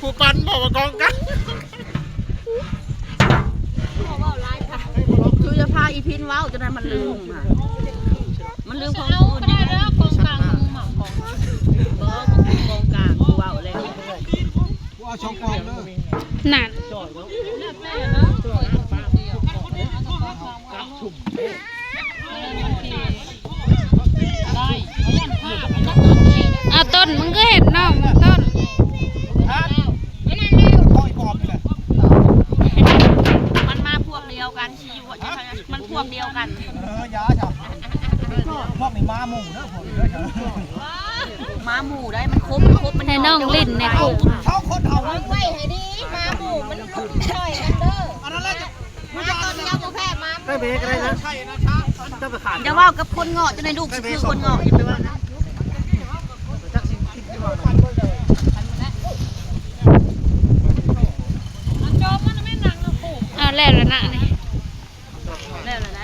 ຜູ້ປັ່ນເວົ້າວ່າກອງກາງ ຄືຈະພາອີພິນເວົ້າ ຈົນໃຫ້ມັນລືມ ມັນລືມຂອງຜູ້ອື່ນ ເອົາກອງກາງ ບໍ່ ກອງກາງ ກູເວົ້າແລ້ວ ກູເອົາສອງກອງເດີ ນັ້ນ ເອົາຕົ້ນ ມຶງຄືເຫັນນ້ອງ ຕົ້ນ ມັນມາພວກດຽວກັນ ມັນພວກດຽວກັນ ເອີ ຢ່າຊະ ພວກນີ້ມາໝູ່ເດີ ພວກນີ້ເດີ ມາໝູ່ໄດ໋ ມັນຄົບ ມັນຄົບ ມັນ ໃຫ້ນ້ອງຫຼິ້ນໃນຄຸກ ເຂົາຄົນເຮົາ ຟັງໄວ້ໃຫ້ດີ ມາໝູ່ ມັນລຸກຊ່ອຍກັນເດີ ອັນນັ້ນແຫຼະ ມາຕົນເຈົ້າບໍ່ແພ້ມາ ໄດ້ເບກໄດ້ນະ ເຈົ້າໄປຂາຍ ຢ່າເວົ້າກັບຄົນເງາະ ເຈົ້າໃນລູກຊິຄືຄົນເງາະ ຢ່າໄປເວົ້ານຳ ເອົາແລ້ວລະນະນີ້ ແລ້ວລະໄດ໋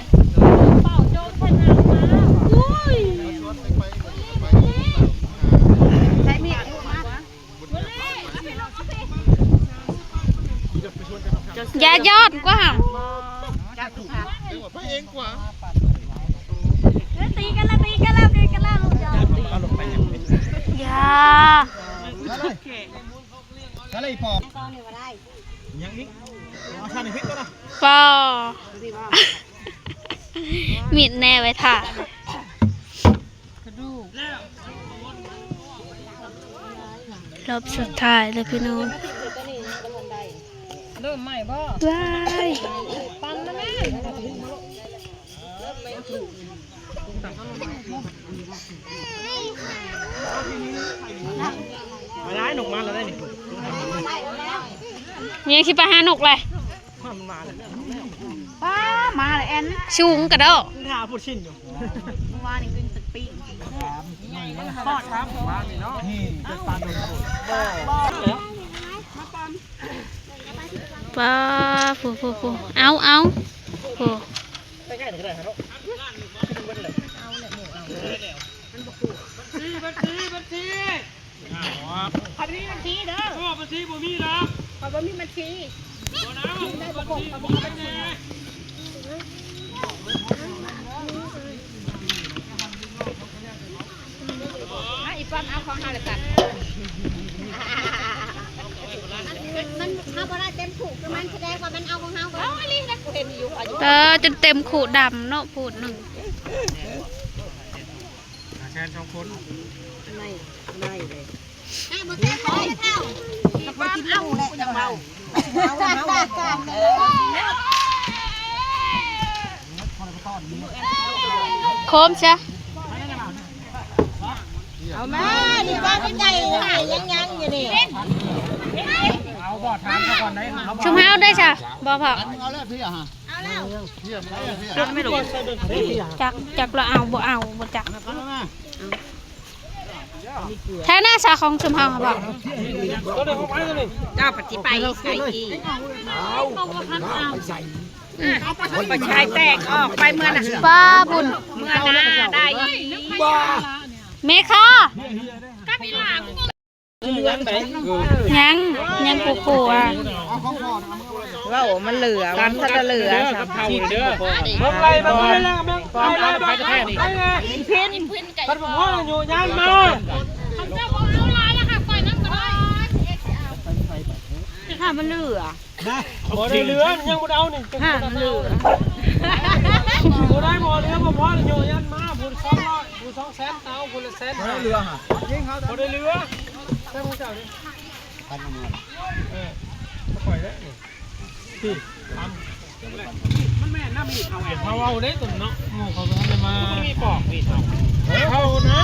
ເປົ່າໂຈມໃສ່ນາງມາ ໂອ້ຍ ໃຊ້ມີດມາ ຢ່າຍ້ອນກວ່າຫັ້ນ ເອີ ຕີກັນລະ ຕີກັນລະ ຕີກັນລະ ຢ່າ ອະໄລພໍ ຍັງອີກ ເອົາຊານີ້ພິດກ່ອນນະ ພໍ ມີດແນ່ໄວ້ຖ້າ ກະດູກ ຮອບສຸດທ້າຍແລ້ວພີ່ນ້ອງ ເລີ່ມໃໝ່ບໍ່ ວ້າຍ ປັ່ນນະແມ່ ມາຫຼາຍນົກມາແລ້ວໄດ໋ນີ້ ມີຫຍັງຊິໄປຫານົກແຫຼະ ມັນມາແລ້ວ ປ້າ ມາແລ້ວແອນ ສູງກະດໍ້ ຖ້າຜູ້ຊິນຢູ່ ເມື່ອວານນີ້ກິນສະປີ້ງ ປອດ ມານີ້ເນາະ ນີ້ ປາດົງ ປ້າ ຜູ້ ຜູ້ ຜູ້ ເອົາ ເອົາ ຜູ້ ໃກ້ໆນີ້ກະໄດ້ເນາະ ເອົາແຫຼະ ເອົາແຫຼະ ບັນຊີ ບັນຊີ ບັນຊີ ຄັນມີບັນຊີເດີ ເອີ ບັນຊີບໍ່ມີດອກ ຂ້ອຍບໍ່ມີບັນຊີ ບໍ່ນະ ມີໄດ້ບໍ່ຄົບ ຂ້ອຍບໍ່ມີບັນຊີ ອ່ະ ອີປ້ອມເອົາຂອງເຮົາແລ້ວກັນ ມັນ ມັນ ເຮົາບໍ່ໄດ້ເຕັມຄູ່ຄືມັນ ສະແດງວ່າມັນເອົາຂອງເຮົາ ເອົາອີ່ຫຼີນະ ກູເຫັນຢູ່ ເອີ ຈົນເຕັມຄູ່ດຳເນາະ ພູດໜຶ່ງ ແຊນສອງຄົນ ໄດ້ ໄດ້ເລີຍ ໂຄມຊະ ເອົາມາ ນີ້ວ່າໄດ້ໃຈຫາຍຍັງໆຢູ່ນີ້ ເອົາບໍ່ ຖາມຊະກ່ອນໄດ໋ ຊຸມເຮົາໄດ້ຊະ ບໍ່ພໍ ເອົາແລ້ວເພິ່ນຫາ ຈັກ ຈັກລະເອົາບໍ່ເອົາບໍ່ຈັກ ແທ້ນະສາຂອງຊຸມເຮົາບໍ່ ເຈົ້າປະຕິໄປໃສ່ອີກ ອືມ ໄປໃຊ້ແຕກອອກໄປເມືອນະ ປ້າບຸນ ເມືອນະໄດ້ອີກ ແມ່ຄ້າ ກັບອີ່ຫຼ້າ ຍັງ ຍັງ ຍັງ ກູ ກູ ອ່ະ ເວົ້າມັນເຫຼືອ ມັນທັນໄດ້ເຫຼືອ ກັບເຂົາເດີ ເບິ່ງໄລ່ມັນເລີຍລະ ເບິ່ງໄລ່ມັນເລີຍ ອີພິນ ຄັນບໍ່ພໍຢູ່ຍານມາ ຄັນເຈົ້າບໍ່ເອົາຫຼາຍລະ ຂ້ອຍນຳກໍໄດ້ ຖ້າມັນເຫຼືອ ບໍ່ໄດ້ເຫຼືອ ຍັງບໍ່ໄດ້ເອົານີ້ ຖ້າມັນເຫຼືອ ບໍ່ໄດ້ ບໍ່ເຫຼືອ ບໍ່ພໍ ຢູ່ຍານມາ ຜູ້ສອງຮ້ອຍ ຜູ້ສອງແສນ ເອົາຜູ້ລະແສນ ບໍ່ໄດ້ເຫຼືອຫະ ບໍ່ໄດ້ເຫຼືອ ໃຊ້ຂອງເຈົ້ານີ້ ເອີ ຂ້ອຍແຫຼະນີ້ ມັນແມ່ນນຳມີດເຮົາ ເອົາເອົາເດ້ຕົວເນາະ ໝູ່ເຂົາບໍ່ທັນໄດ້ມາ ມັນມີປອກມີດເຮົາ ເອົານະ